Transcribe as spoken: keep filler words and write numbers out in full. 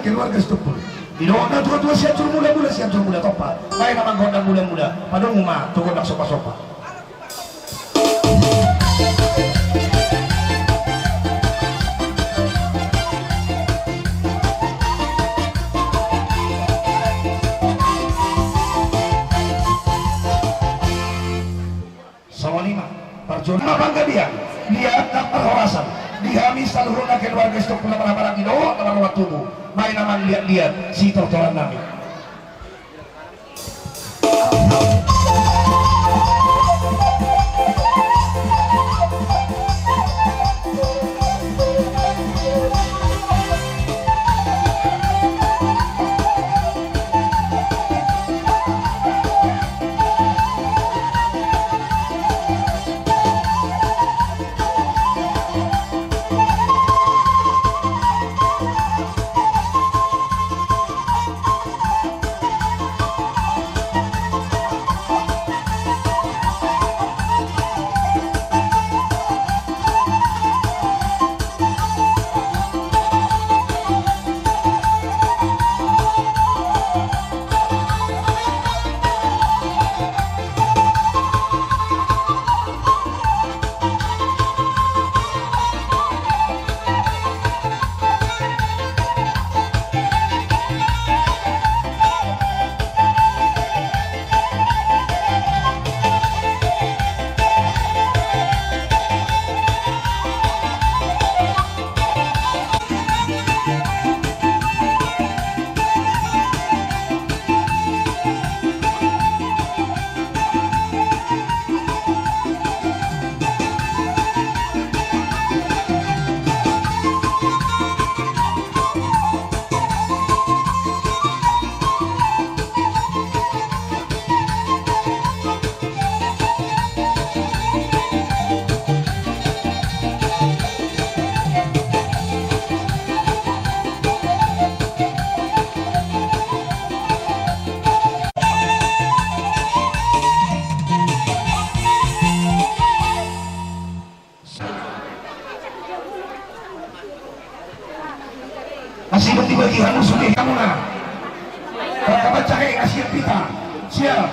Keluarga Sitompul. Didok na tua-tua, Sianjur Mula-mula, Sianjur Mula Tompa. Baen amang gondang mula-mula, padomu ma tu gondang somba-somba. Songon i ma parjolo ma panggabean, liat nang parhorasan. Di hami saluhutna keluarga Sitompul na marhahamaranggi dohot na marnono tubu, baen amang liat-liat sitortoran nami. Asi bagi-bagi hamu sude hamuna. Raka baca he, asi pita. Siap.